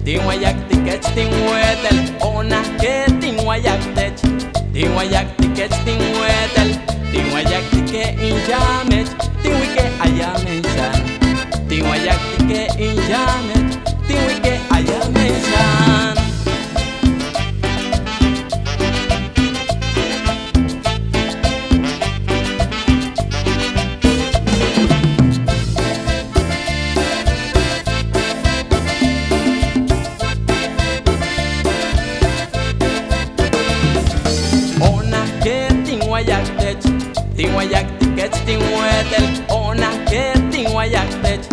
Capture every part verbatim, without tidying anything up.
Tin wayaktikech tin wéetel, o'ona' ke tin wayakteech. Tin wayaktikech tin wéetel, tin wayaktikech in yaameech, tin wi'ike' a yaamen xan. Tin wayaktikech in yaameech, tin wi'ike' a yaamen xan. O'ona' ke tin wayakteech, tin wayaktikech tin wéetel. O'ona' ke tin wayakteech,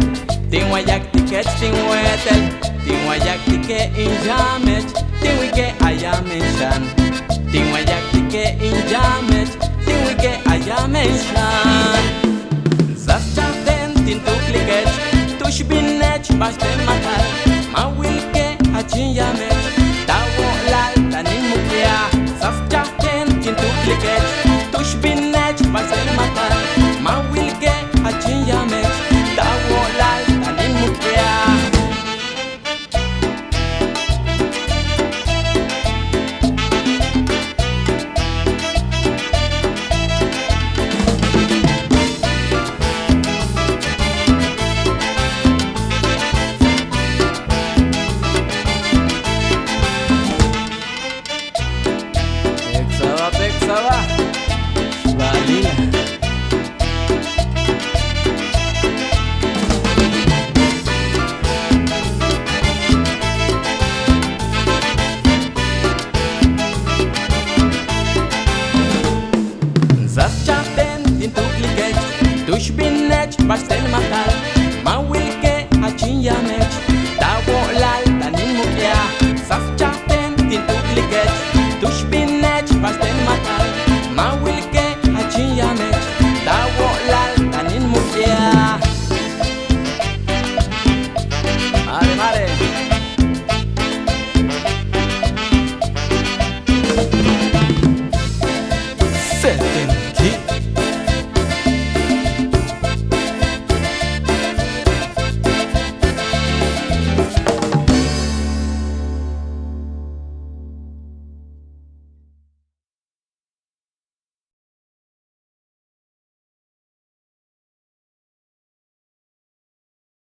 tin wayaktikech tin wéetel, tin wayaktikech in yaameech, tin wi'ike' a yaamen xan. Tin wayaktikech in yaameech, tin wi'ike' a yaamen xan. Saschan teen tin tuklikech, tu'ux binech ba'axten makal.